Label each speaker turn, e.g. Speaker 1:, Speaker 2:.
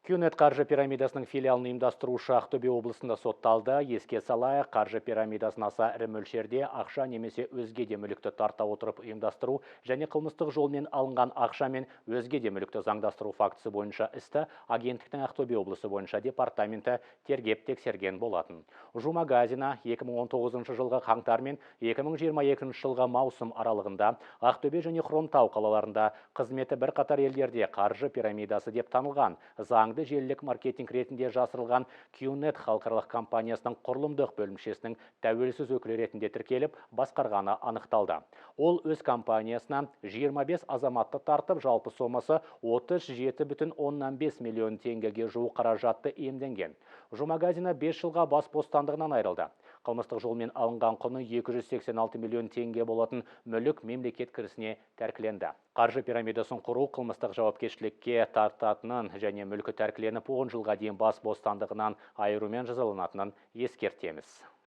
Speaker 1: QNet қаржы пирамидасының филиалын ұйымдастырушы Ақтөбе облысында сотталды. Еске салайық, қаржы пирамидасын аса ірі мөлшерде ақша немесе өзге де мүлікті тарта отырып ұйымдастыру және қылмыстық жолмен алынған ақша мен өзге де мүлікті заңдастыру фактісі бойынша істі агенттіктің Ақтөбе облысы бойынша департаменті тергеп тексерген болатын. Жумагазина 2019 жылғы қаңтар мен 2022 жылғы маусым аралығында Ақтөбе және Хромтау қалаларында қызметі бірқатар елдерде қаржы пирамидасы деп танылған заңды желілік маркетинг ретінде жасырылған QNet халықаралық компаниясының құрылымдық бөлімшесінің тәуелсіз өкілі ретінде тіркеліп, басқарғаны анықталды. Ол өз компаниясына 25 азаматты тартып, жалпы сомасы 37,5 миллион теңгеге жуық қаражатты иемденген. Жумагазина 5 жылға бас бостандығынан айырылды. Қылмыстық жолмен алынған құны 286 миллион теңге болатын мүлік мемлекет кірісіне тәркіленді. Қаржы пирамидасын құру қылмыстық жауапкершілікке тартатынын және мүлкі тәркіленіп 10 жылға дейін бас бостандығынан айырумен жазаланатынын ескертеміз.